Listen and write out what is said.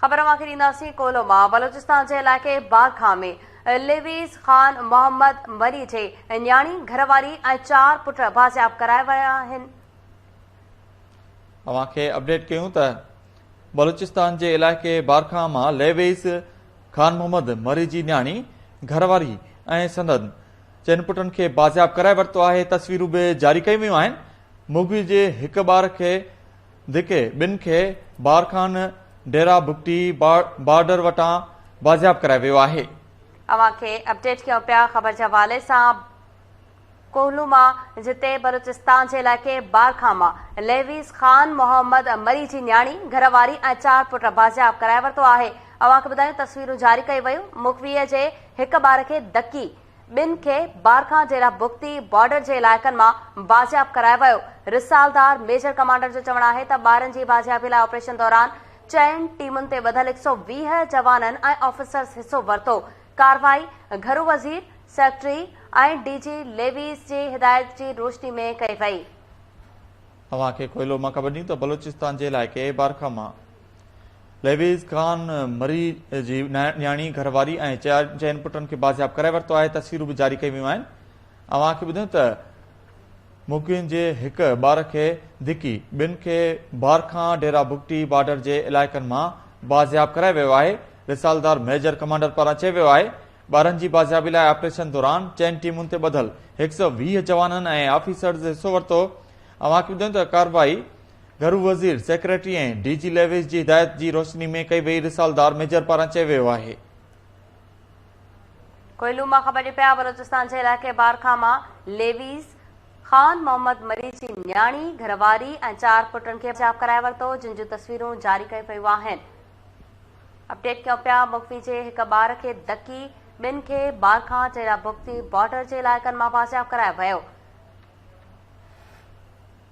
خبر اوهان کي ڏينداسين ڪوهلو مان بلوچستان جي علائقي بارکان ۾ ليويز خان محمد مري جي نياڻي، گهرواري ۽ 4 پٽ بازياب ڪرايا ويا آهن. اوهان کي اپڊيٽ ڪيون ته بلوچستان جي علائقي بارکان مان ليويز خان محمد مري جي نياڻي، گهرواري ۽ سندن 4 پٽن کي بازياب ڪرائي ورتو آهي. تصويرون به جاري ڪيون ويون آهن. مغوي جي هڪ ٻار کي ڌڪي ٻن کي بارکان ڊيرا بگٽي بارڊر وٽان بازياب ڪرايو ويو آهي. اوهان کي اپڊيٽ ڪيون پيا خبر جي حوالي سان ڪوهلو مان جتي بلوچستان جي علائقي بارکان مان ليويز خان محمد مري جي نياڻي، گهر واري ۽ 4 پٽ بازياب ڪرائي ورتو آهي. اوهان کي ٻڌايون تصويرون جاري ڪيون ويون مغوي جي هڪ ٻار کي دڪي ٻن کي بارکان ڊيرا بگٽي بارڊر جي علائقن مان بازياب ڪرايو ويو. رسالدار ميجر ڪمانڊر جو چوڻ آهي ته ٻارن جي بازيابي لاء آپريشن دوران 4 ٽيمن تي ٻڌل 120 جوانن ۽ آفيسرز حصو ورتو. ڪارروائي گهرو وزير، سيڪريٽري ۽ ڊي جي ليويز جي هدايت جي روشني ۾ ڪئي وئي. اوهان کي ڪوئلو مان خبر ڏيون ته بلوچستان جي علائقي بارکان مان ليويز خان مري جي نياڻي، گهر واري ۽ 4 پٽن کي بازياب ڪرائي ورتو آهي، تصويرون به جاري ڪيون ويون آهن. اوهان کي ٻڌايون ته مغوين جي هڪ ٻار کي ڌڪي ٻن کي بارکان ڊيرا بگٽي بارڊر جي علائقن مان بازياب ڪرايو ويو آهي. رسالدار ميجر ڪمانڊر پاران چيو ويو آهي ٻارن جي بازيابي لاء آپريشن دوران 4 ٽيمن تي ٻڌل 120 جوانن ۽ آفيسرز حصو ورتو. اوهان کي ٻڌايون ته ڪارروائي گهرو وزير، سيڪريٽري ۽ ڊي جي ليويز جي هدايت جي روشني ۾ ڪئي وئي، رسالدار ميجر پاران چيو ويو آهي. ڪوئلو مان خبر ڏيون پيا بلوچستان جي علائقي بارکان مان ليويز خان محمد مري جي نياڻي، گهرواري ۽ 4 پٽن کي بازياب ڪرائي ورتو جن جون تصويرون جاري ڪيون ويون آهن. اپڊيٽ ڪيون پيا مغوي جي هڪ ٻار کي دڪي ٻن کي بارکان ڊيرا بگٽي بارڊر جي علائقن مان بازياب ڪرايو ويو.